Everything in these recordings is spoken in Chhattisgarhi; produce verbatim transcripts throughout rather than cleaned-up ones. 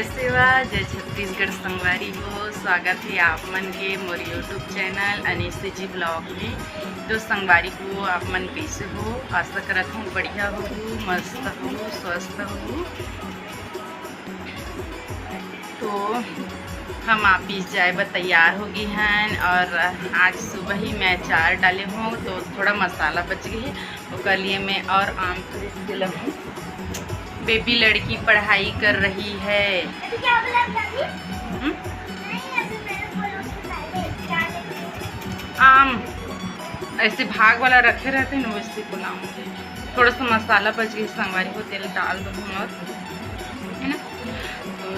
सेवा, जय छत्तीसगढ़ संगवारी हो, स्वागत हे आप मन के मोर YouTube चैनल अनिशा जी ब्लॉग में। तो संगवारी हो, आप मन कइसे हो? आशा करत हूँ बढ़िया हो, मस्त हो, स्वस्थ हो। तो हम ऑफिस जाए बर तैयार हो गे हन और आज सुबह ही मैं अचार डाले हूँ, तो थोड़ा मसाला बच गई है, ओकर लिए मैं और आम खरीद के लाऊँ। बेबी लड़की पढ़ाई कर रही है। अभी क्या बोला दादी? हम्म? नहीं, अभी मैंने बोला उससे पहले क्या लेंगे? आम ऐसे भाग वाला रखे रहते हैं ना, वैसे बोला। थोड़ा सा मसाला बच गई संगवारी हो, तेल डाल दो हम और, है ना? तो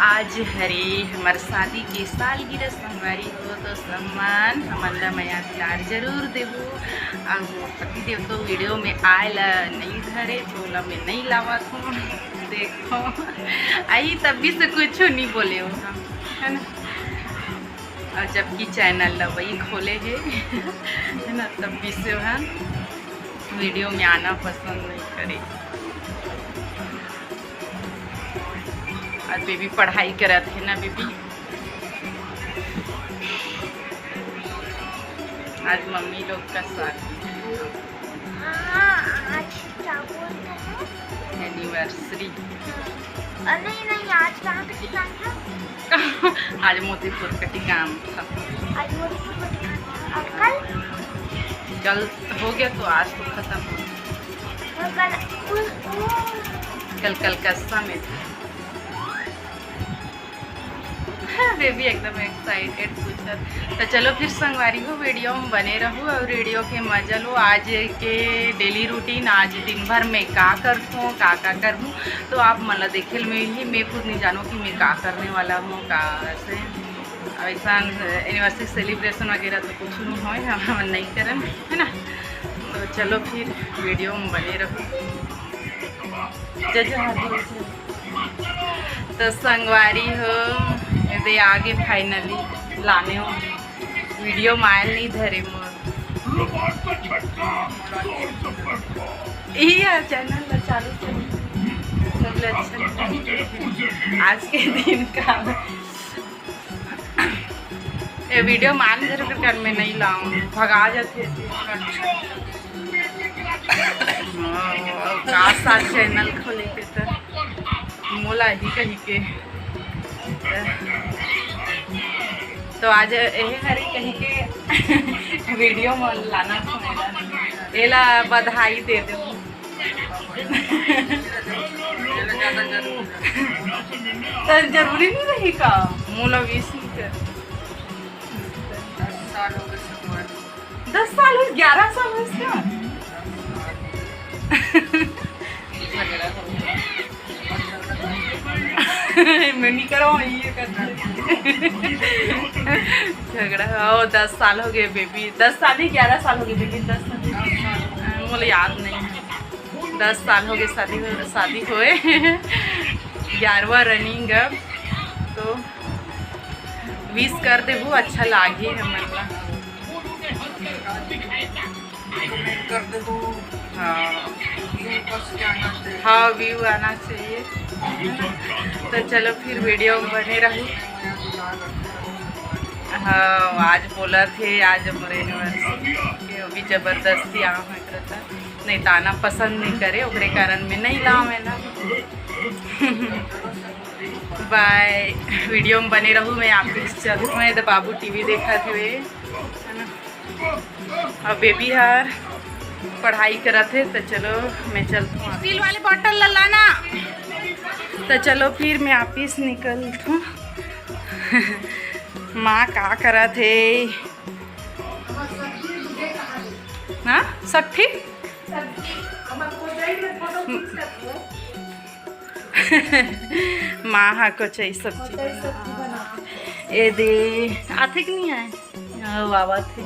आज हरे हमर शादी के सालगिरह संगवारी हो, तो सम्मान हमन ला मया दुलार जरूर देहू। अब पति देव तो वीडियो में आए ला नहीं धरे, तो ओला मैं नहीं लावत हूँ। देखो, आई तभी से कुछ नहीं बोले हो हम, है ना? और जबकि चैनल ला वही खोले है, है ना, तब भी से वह वीडियो में आना पसंद नहीं करे। आज बेबी पढ़ाई करत है ना बेबी, आज मम्मी लोग का साथ। हाँ, आज क्या बोलते हैं? एनिवर्सरी। अ, नहीं, नहीं, आज कहाँ पे टिकान था? आज मोतीपुर का टिकान था। आज मोतीपुर का टिकान था। और कल? कल हो गया, तो आज तो खत्म हो गया। तो कल उस, वो कल कलकत्ता में था। बेबी एकदम एक्साइटेड पूछत। तो चलो फिर संगवारी हो, वीडियो में बने रहू और वीडियो के मजा लो। आज के डेली रूटीन, आज दिन भर में का करथों, का का करहूँ, तो आप मन ला देखे ल मिलही। मैं खुद नहीं जानों कि मैं का करने वाला हूँ, का ऐसे। अब ऐसा एनिवर्सरी सेलिब्रेशन वगैरह तो कुछ नहीं होए, हम, हम नहीं करन, है ना? तो चलो फिर वीडियो में बने रहू। जय जोहार जी। तो संगवारी हो, एदे आगे finally लाने हो, वीडियो मायल नहीं धरे मोर। यही है चैनल ला चालू करी। सब ले अच्छा लगे। आज के दिन का ये वीडियो मान जरूर कर मैं नहीं लाऊं, भगा जाते। हाँ, का साथ चैनल खोले के तो मोला ही कही के। तो आज यही हरी कही के वीडियो में लाना था, एला बधाई दे दे। तो जरूरी नहीं रही का? मोला विश नहीं कर। दस साल हो, ग्यारह साल हो इसका। मैं नहीं करो, ये करता। झगड़ा, ओ, दस साल हो गए बेबी, दस साल ही, ग्यारह साल हो गए बेबी, दस साल। हाँ, मुझे याद नहीं है। दस साल हो गए शादी हो, शादी होए। ग्यारहवा रनिंग अब, तो विश कर देहू, अच्छा लागी हमन ला। कमेंट कर देहू। हाँ। व्यू बस के आना चाहिए। हाँ, व्यू आना चाहिए। तो चलो फिर वीडियो में बने रहू। हाँ, आज बोला थे, आज मोर एनिवर्सरी, अभी जबरदस्ती आऊँ है करता, नहीं तो आना पसंद नहीं करे, ओकरे कारण मैं नहीं लाऊँ है ना। बाय, वीडियो में बने रहू, मैं आप चलत हूँ, तो बाबू टीवी देखत हुए, है ना? अब बेबी हर पढ़ाई करत हे, तो चलो मैं चलत हूँ। स्टील वाले बॉटल ला लाना। तो चलो फिर मैं ऑफिस निकलत हूँ। माँ का करत हे? हाँ, सब ठीक? माँ हा कोचई सब्जी बनाथे। ए दे, आथे कि नहीं आए? हाँ, वो आवत हे।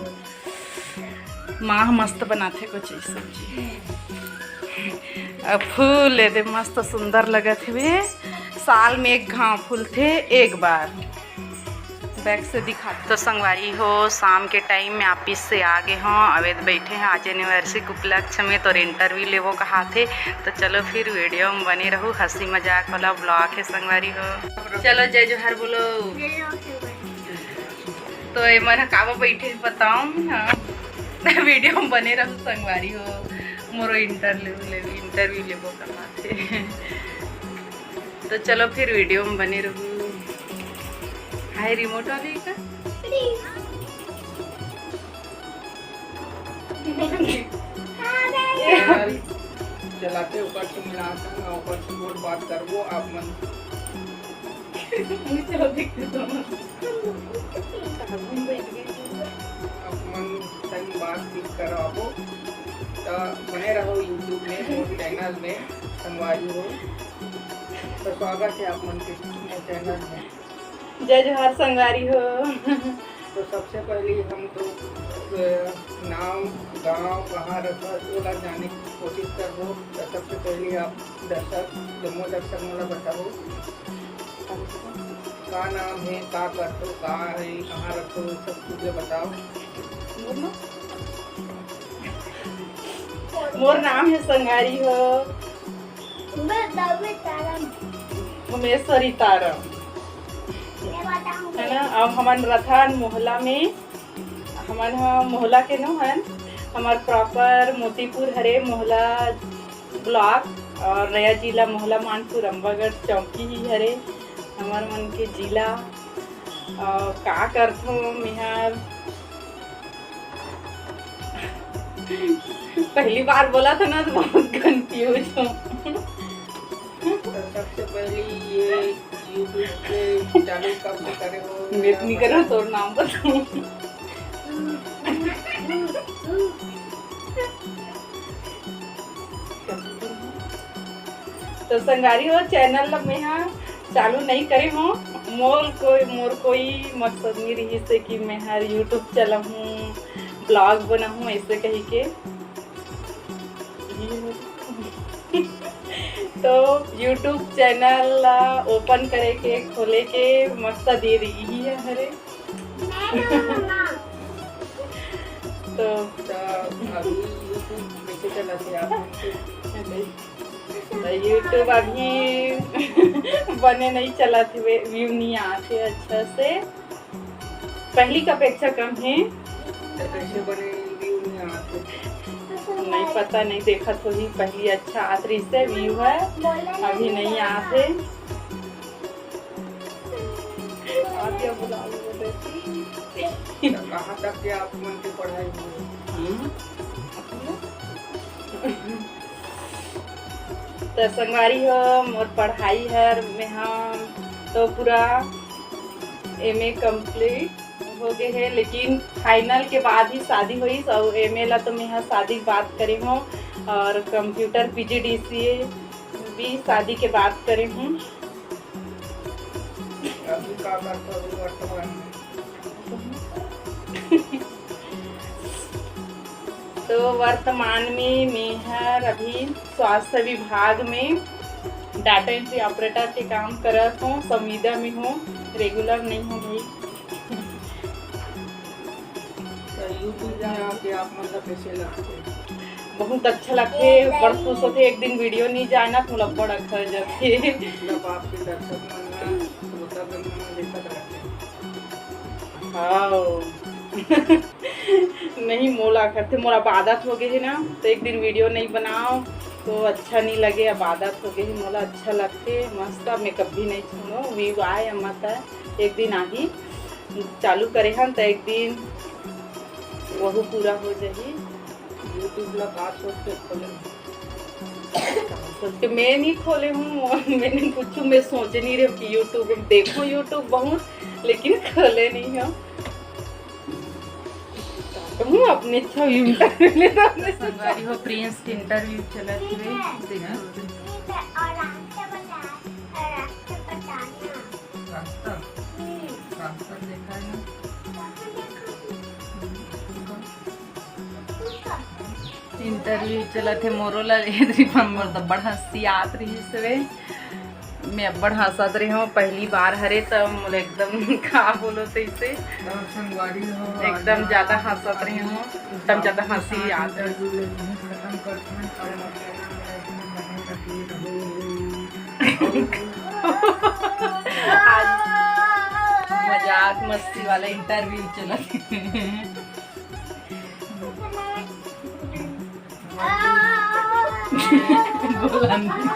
माँ हा मस्त बनाथे कोचई सब्जी। अब फूल ए दे मस्त सुंदर लगत हवे। साल में एक घाव फूलथे, एक बार। बैक से दिखा। तो संगवारी हो, शाम के टाइम में ऑफिस से आ गे हों, अवेद बैठे हैं। आज एनिवर्सरी के उपलक्ष्य में तोर इंटरव्यू लेबो कहाथे। तो चलो फिर वीडियो में बने रहू, हंसी मजाक वाला ब्लॉग है संगवारी हो। चलो जय जोहार बोलो। तो ये मन काबा बैठे हैं बताओ, हाँ। वीडियो में बने रहू संगवारी हो, मोरो इंटरव्यू ले, इंटरव्यू लेबो कहाथे। तो चलो फिर वीडियो में बने रहू। हाय रिमोट वाली का। चलाते ऊपर से मिलाते हैं, ऊपर से बहुत बात करबो आप मन। चलो देखते तो। आप मन संग बातचीत कराबो। तो बने रहो YouTube में, मोर चैनल में संगवारी हो। तो स्वागत है आप मन के मोर चैनल में। जय जोहार संगवारी हो। तो सबसे पहले हम तो, अ, नाम, गांव, कहाँ रहता, ओला जाने की कोशिश करबो। तो सबसे पहले आप दर्शक, जम्मो दर्शक मोला बताओ, का नाम है, का करथो, का है, कहाँ रखो, सब कुछ बताओ। मोर नाम है संगवारी हो उमेश्वरी तारम। मैं बताऊंगी। है ना, अब हमन रथन मोहला में, हमन ह मोहला के नो हन, हमार प्रॉपर मोतीपुर हरे, मोहला ब्लॉक और नया जिला मोहला मानपुर अम्बागढ़ चौकी ही हरे हमार मन के जिला। और का करथो मेहर पहली बार बोला था ना, तो बहुत कंफ्यूज हूँ। तो सबसे पहले ये YouTube पे चालू कब से करे हो? नेट नहीं करो, तोर नाम बताऊँ। तो संगवारी हो, चैनल ला मेहा चालू नहीं करे हो। मोर कोई, मोर कोई मकसद नहीं रही से कि मैं हर YouTube चलाहूँ, ब्लॉग बनाहूँ, ऐसे कही के। तो YouTube चैनल ला ओपन करे के, खोले के मकसद ये रही है हरे। तो तो अभी YouTube कैसे चलाते आप? तो YouTube अभी बने नहीं चलात हे, व्यू नहीं आते अच्छा से, पहली का अपेक्षा कम है। तो कैसे बने व्यू नहीं आते? नहीं पता, नहीं देखत होही, पहली अच्छा आत रहिसे व्यू है, अभी नहीं आते। आप क्या बुला रहे हो? तो कहाँ तक के आप मन के पढ़ाई हुई? हम्म। तो संगवारी हो, मोर पढ़ाई हर मेहा तो पूरा एमए कंप्लीट हो गए है, लेकिन फाइनल के बाद ही शादी हुई। और एमए ला तो मेहा शादी के बाद करे हूँ, और कंप्यूटर पीजीडीसीए भी शादी के बाद करे हूँ। अभी का करत हो अभी वर्तमान में? तो वर्तमान में मेहर अभी स्वास्थ्य विभाग में डेटा एंट्री ऑपरेटर के काम करत हूँ, संविदा में हूँ, रेगुलर नहीं हूँ भाई। तो YouTube में आके आप मतलब कैसे लगते? बहुत अच्छा लगथे, बड़ खुश होथे। एक दिन वीडियो नहीं जाए ना, मोला बड़ अच्छा हो जाथे। मतलब आपके दर्शक मन ना श्रोता मन ना देखत रहते। हाँ। नहीं, मोला करथे, मोला अब आदत हो गए है ना, तो एक दिन वीडियो नहीं बनाओ तो अच्छा नहीं लगे। अब आदत हो गए है, मोला अच्छा लगथे मस्त। अब मैं कभी नहीं छोड़ो, व्यू आए या मत आए, एक दिन आही। चालू करे हन तो एक दिन वहू पूरा हो जाही। YouTube ला का सोच के खोले? सोच के मैं नहीं खोले हूँ, मैंने कुछ, मैं सोचे नहीं रहे कि YouTube देखो, YouTube बहुत, लेकिन खोले नहीं हूँ। तो हूँ अपने अच्छा व्यू इंटरव्यू ले तो अपने संगवारी हो, प्रिंस के इंटरव्यू चलत हुए देखो। रास्ता, रास्ता देखा है ना? इंटरव्यू चलत हे मोरो ला, एदरी पर मोर तो बड़ हंसी आत रहिस हवे। मैं अब्बड़ हंसत रहे हूँ, पहली बार हरे त मोला एकदम का बोलो तैसे एकदम ज्यादा हंसत रहे हूँ, एकदम ज्यादा हंसी आत रहे। आज मजाक मस्ती वाला इंटरव्यू चला। बोला नहीं।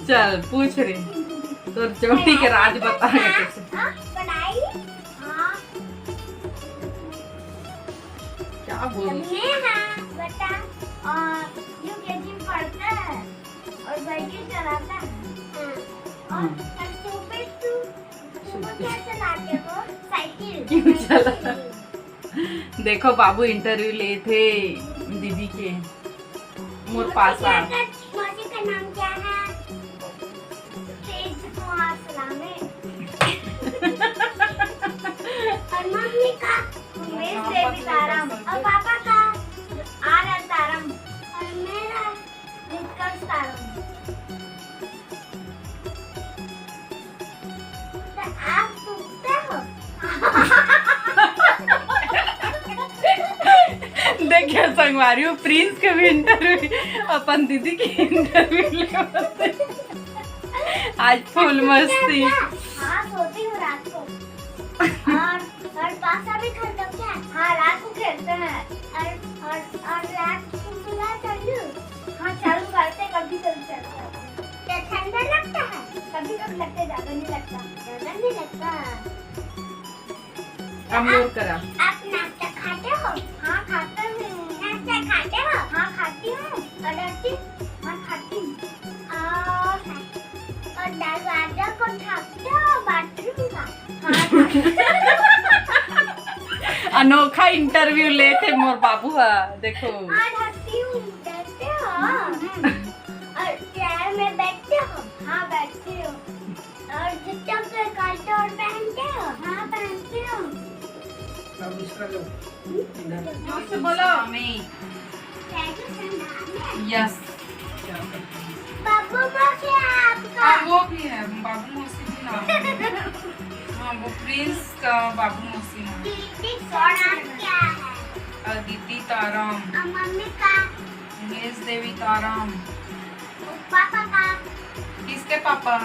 चल पूछ रे, तोर चोटी के राज बता। क्या बोल? मैं हाँ, बता, और यूकेजी में पढ़ता है और साइकिल चलाता है। हाँ। और सुबह तू, सुबह क्या चलाते हो? साइकिल। क्यों चला? देखो बाबू इंटरव्यू लेथे दीदी के। मोर पास आ। मौसी का नाम क्या है? तेज कुमार सलामे। और मम्मी का उमेश देवी तारम। और पापा का आर आर तारम। और मेरा निष्कर्ष तारम। तो आप सुनते हो? देखिए संगवारी हो, प्रिंस के भी इंटरव्यू, अपन दीदी के इंटरव्यू ले। आज फुल मस्ती। हाँ, सोती हूँ रात को। और, और पासा भी खेलते हैं क्या? हाँ, रात को खेलते हैं। और, और, और रात को सुना चालू? हाँ, चालू करते, कभी कभी चलता है। क्या ठंडा लगता है? कभी कभी लगता है, ज्यादा नहीं लगता। ज्यादा नहीं लगता। कमजोर करा। आप नाश्ता खाते हो? हाँ, खाते हूँ। नाश्ता खाते हो? हाँ, खाती हूँ। और रोटी? हाँ, खाती हूँ। और, और दरवाजा को ढकते हो बाथरूम का? हाँ, ढकते हूँ। अनोखा इंटरव्यू लेथे मोर बाबू हा, देखो। हाँ, ढकती हूँ, ढकते हो। हम्म। और चेयर में बैठते हो? हाँ, बैठती हूँ। और जूता पे कांटोर पहनते हो? हाँ, पहनती हूँ। अब इसका लो। इधर। जोर से बोलो। हमें। यस। बाबू मौसी आपका। हाँ, वो भी है, बाबू मौसी भी नाम है। हाँ, वो प्रिंस का बाबू मौसी नाम है। दीदी का नाम क्या है? अदिति तारम। और मम्मी का? उमेश देवी तारम। पापा का? किसके पापा?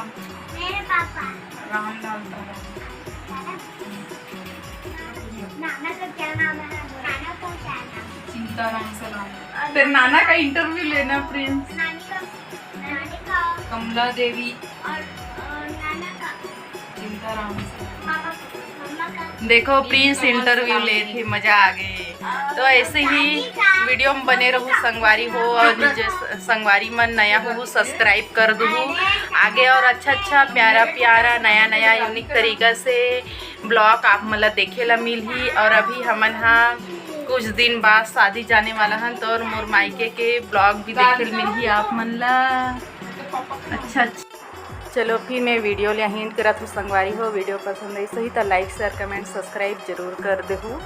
मेरे पापा। रामलाल तारम। नाना का क्या नाम है? नाना का क्या नाम है? चिंताराम सलाम। और तेरे नाना का इंटरव्यू लेना प्रिंस। नानी का, नानी का। कमला देवी। और, और नाना का। चिंताराम सलाम। पापा, मम्मा का। देखो प्रिंस इंटरव्यू लेथे, मजा आ गे। तो ऐसे ही वीडियो में बने रहू संगवारी हो, और जे स-, संगवारी मन नया हो सब्सक्राइब कर दू। आगे और अच्छा अच्छा प्यारा प्यारा नया नया यूनिक तरीका से ब्लॉग आप मन ला देखे ला मिलही। और अभी हमन हा कुछ दिन बाद शादी जाने वाला हन, तो और मोर मायके के ब्लॉग भी देखे ला मिलही आप मन ला। अच्छा अच्छा, चलो फिर मैं वीडियो ले यहीं end करत हूँ संगवारी हो। वीडियो पसंद आई सही तो लाइक शेयर कमेंट सब्सक्राइब जरूर कर देहू।